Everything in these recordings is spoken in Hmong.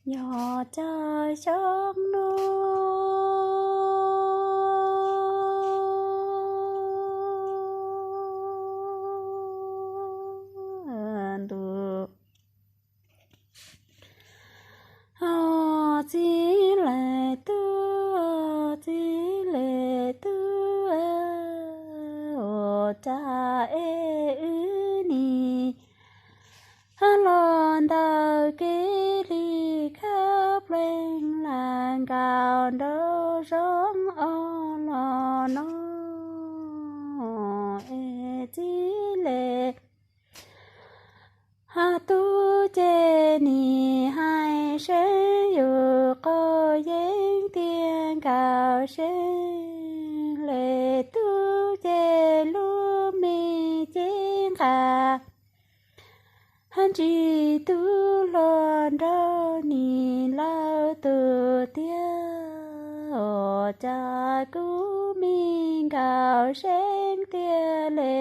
Yog cov xyoob nuj ntuj, txiv le tub, txiv le tub, ua cas es wb nim los ntawm kev li khab plees lam nkaus nraum zoov os los no es txiv le tub ces nim hais seb yus quav yeeb tiag nkaus seb le tub ces lub me cev nqa ntsis tub hluas nraug nim lawm tus tiag, ua cas kub me nkaus seb tiag le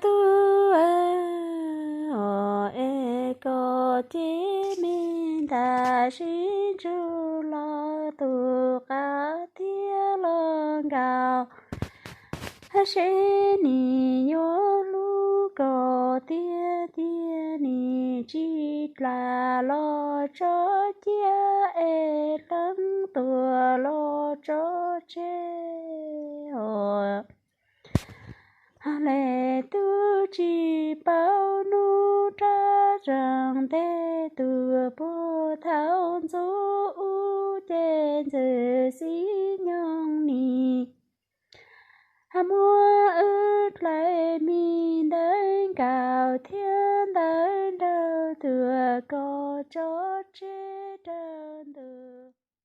tub, es koj cev me nta sib ntsuj los tus qab thiab los nkaus seb nim yuav hlub koj tiag tiag, nim tsis dlam los tso cia es leej tuag los tso tseg os. Le tub tsis paub hnub rab zeeg ntej, tus puag thaum ntxov ub ces ntxawm xib nyoog nim muab wb dlaim me ntawv nkaus thiab ntawv nraug tuag koj tso tseg.